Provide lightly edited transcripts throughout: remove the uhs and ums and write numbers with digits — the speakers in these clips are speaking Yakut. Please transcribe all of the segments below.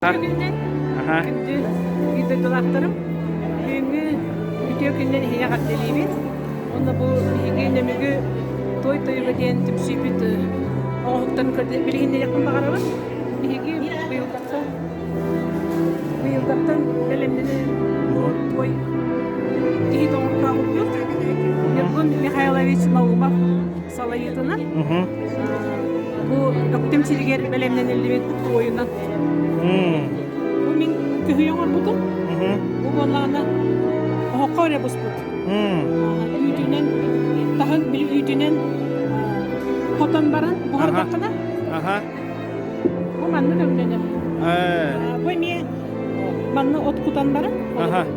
Күнүнэн күндү биир дойдулаахтарым, бүгүҥҥү үтүө күнүнэн эһиги эҕэрдэлиибин. Уонна бу биһиги Нөмүгү Той тойуга диэн түмсүүбүт оҥоһуктарын билиһиннэриэхпин баҕарабын. Биһиги быйылгаттан быйылгаттан бэлэмнэнэн туой киһи тоҥортообуппут. Ньургун Михайлович Наумов салайыытынан бу Өктөм сиригэр бэлэмнэниллибит туойунан Бу мин күһүй оҥорбутум. Бу буоллаҕына оһоххо эрэ буспут. Үүтүнэн таһын били үүтүнэн хотон баран буһардаххына бу маннык өҥнөнөр. Бу эмиэ манна от кутан баран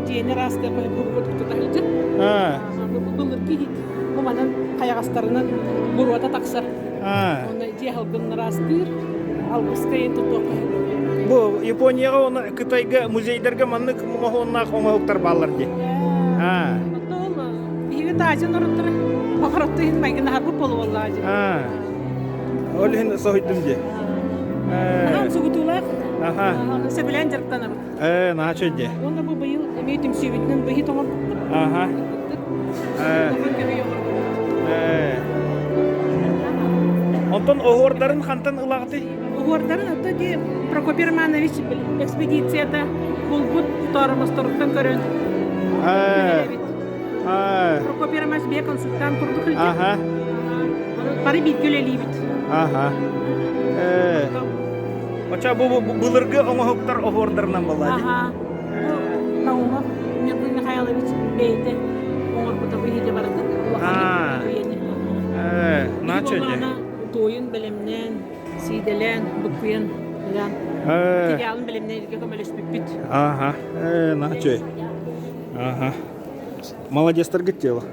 дьиэни ыраастыах от кута сылдьар. Былыргы иһит бу манан хайаҕастарынан буруота тахсар. Уонна дьиэ салгын ыраастыыр, алгыска иһин тутуохха сөп. Бу Японияҕа уонна Кытайга музейдарга маннык моһуоннаах оҥоһуктар бааллар дии. Оттон биһиги таажа норуттара баҕаротто иһин майгынаһарбыт буолуоллаа дии. Ол иһин соһуйдум дии. Наһаа умсугутуулаах. Сөбүлээн дьарыктанабыт. Ээ, наһаа үчүгэй дии. Уонна бу быйыл эмиэ түмсүүбүтүнэн быһыт оҥорбуппут. Аха. Ээ. Ээ. Онтон оһуордарын хантан ылаҕытый? Оһуордарын ото дии Прокопий Романович экспедицията булбут тооромосторуттан көрөн Ээ. Ээ. Прокопий Романович бэйэ консультант курдук илдьэ. Аха. Бары бииргэ үлэлиибит. Аха. Ээ. Оча бу былыргы оҥоһуктар оһуордарынан буолла дии. Аха. Бу Наумов Ньургун Михайлович бэйэтэ оҥорбута бу иһити барытын улахан үйэни. Ээ, начо дии. Туойун бэлэмнээн, сиидэлээн, буккуйан, ылан, материалын бэлэмнээн көмөлөспүппүт. Аха, ээ, начо. Аха. Молодецтаргыт дело.